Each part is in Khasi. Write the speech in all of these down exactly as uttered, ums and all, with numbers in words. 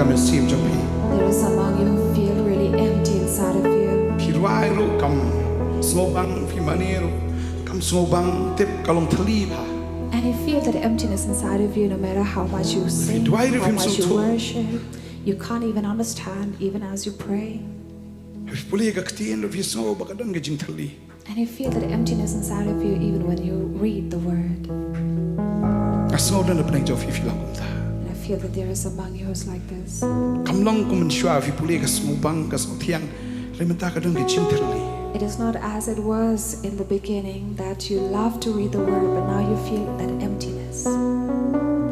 mynsiem jong phi. There is among you who feel really empty inside of you. Phi duwai ruh kam sngewbang, phi mane ruh kam sngewbang, tip ka long thylli bha. And you feel that emptiness inside of you, no matter how much you sing, how much you worship, you can't even understand, even as you pray. Phi pule ka ktien ruh phi sngew ba ka don ka jingthylli. And you feel that emptiness inside of you even when you read the word. Nga sngew don ha pdeng jong phi phi long kumta. And I feel that there is among you who's like this. Kam long kum mynshuwa phi pule ka sngewbang ka sngewthiang, hynrei mynta ka don ka jingthylli. It is not as it was in the beginning that you love to read the word, but now you feel that emptiness.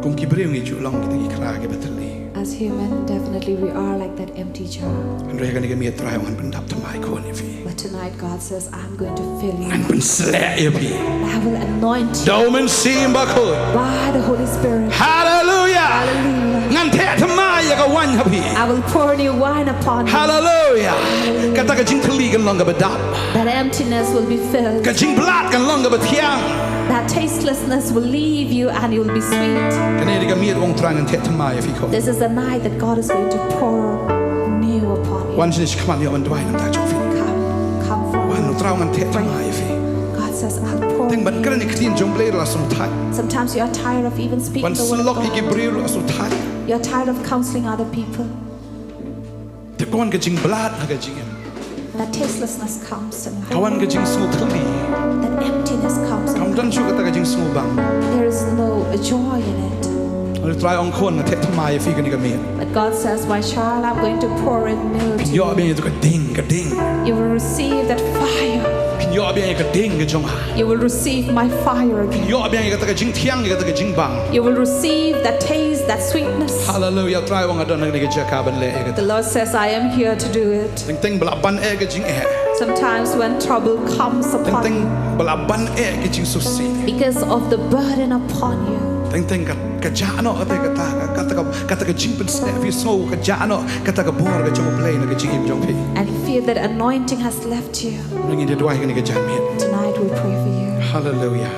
Kum ki briew ngi ju long kita ki kra kiba thylli. As human, definitely we are like that empty jar. Hynrei ha kane ka miet Trai u ong ngan pyndap thymmai khun ïa phi. But tonight God says, "I'm going to fill you." Ngan pynsleh ïa phi. I will anoint you. Da u Mynsiem Bakhuid. By the Holy Spirit. Hallelujah. Hallelujah. Ngan theh thymmai ïa ka waiñ ha phi. I will pour new wine upon you. Hallelujah. Hallelujah. Kata ka jingthylli kan long kaba dap. That emptiness will be filled. Ka jingblat kan long kaba thiang. That tastelessness will leave you and you'll be sweet. Kane ka dei ka miet u ong Trai ngan theh thymmai ïa phi khun. This is the night that God is going to pour new upon you. Wan shane shakhmat, ïoh ban duwai na ka bynta jong phi. Come, come forward. Wan, u Trai u ong ngan theh thymmai ïa phi. God says, "I'll pour new." Teng ban kren ïa ka ktien jong U Blei ruh la sngewthait. Sometimes you are tired of even speaking the word of God. Ban sylloh ïa ki briew ruh la sngewthait. You're tired of counseling other people. Te ka wan ka jingblat ha ka jingim. That tastelessness comes in life. Ka wan ka jingsngewthylli. That emptiness comes in life. Kam don shuh kata ka jingsngewbang. There is no joy in it. Hynrei Trai u ong khun, ngan theh thymmai ïa phi kane ka miet. But God says, "My child, I'm going to pour in new to you." Ïoh biang ïa ka ding, ka ding. You will receive that fire. Ïoh biang ïa ka ding ka jong nga. You will receive my fire again. Ïoh biang ïa kata ka jingthiang, ïa kata ka jingbang. You will receive that taste, that sweetness. Hallelujah. Trai u ong nga don ha kane ka jaka ban leh ïa kata. The Lord says, "I am here to do it." Teng teng ba la ban eh ka jingeh. Sometimes when trouble comes upon you, teng teng ba la ban eh ka jingsngewsih, because of the burden upon you, teng teng ka, ka jah noh kata, kata, kata ka, kata ka jingpynsngew, phi sngew ka jah noh kata ka bor ka jong U Blei na ka jingim jong phi. And you feel that anointing has left you. Ngin ïa duwai kane ka janmiet. Tonight we'll pray for you. Hallelujah.